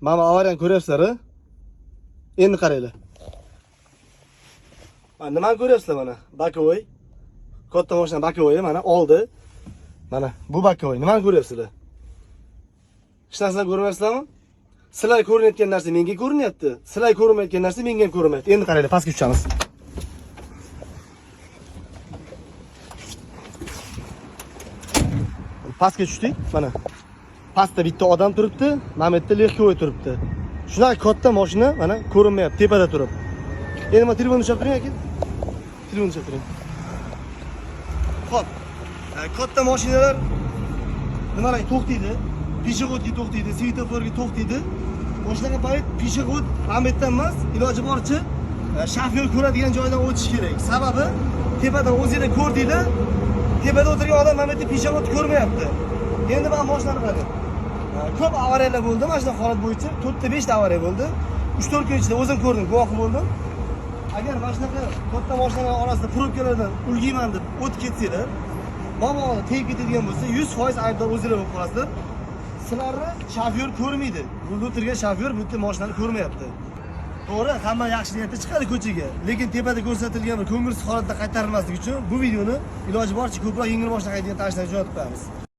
Mana avariyani ko'ryapsizlar, a? Endi qaranglar. Mana nimani ko'ryapsizlar mana? Боковой. Katta mashina боковой mana oldi. Mana bu боковой. Nimani ko'ryapsizlar? Hech narsani ko'rmayapsizlarmi? Sizlar ko'rinayotgan narsa menga ko'rinyapti. Sizlar ko'rinmayotgan narsa menga ham ko'rinmayapti. Endi qaranglar, pastga tushamiz. Pastga tushdik, mana. Pastda bitta odam turibdi, mana bu yerda легковой turibdi. Shunaqa katta mashina mana ko'rinmayapti tepada turib. Endi mana telefonni ushlab turing aka. Telefonni ushlab turing. Xo'p. Katta mashinalar nimalarga to'xtaydi? Пешеход ga to'xtaydi, svetoforga to'xtaydi. O'shanaqa payt пешеход mana bu yerdan emas, iloji boricha shofyor ko'radigan joydan o'tish kerak. Sababi tepadan o'zinglar ko'rdinglar, tepada o'tirgan odam mana bu yerda пешеход ko'rmayapti. Endi mana mashinani qarang. Ko'p avariyalar bo'ldi mana shunaqa holat bo'yicha. 4 ta 5 ta avariya bo'ldi. 3-4 kun ichida o'zim ko'rdim, guvohi bo'ldim. Agar mana shunaqa katta mashinalar orasida probkalardan ulgiyman deb o'tib ketsanglar, mabodo tegib ketadigan bo'lsa, 100% aybdor o'zinglar bo'lib qolasizlar. Sizlarni shofyor ko'rmaydi. Rulda o'tirgan shofyor bu yerda mashinani ko'rmayapti. To'g'ri, hamma yaxshi niyatda chiqadi ko'chaga, lekin tepada ko'rsatilgan bir ko'ngilsiz holatda qaytarilmasligi uchun bu videoni iloji boricha ko'proq yengil mashina haydaydigan tanishlarga jo'natib qo'yamiz.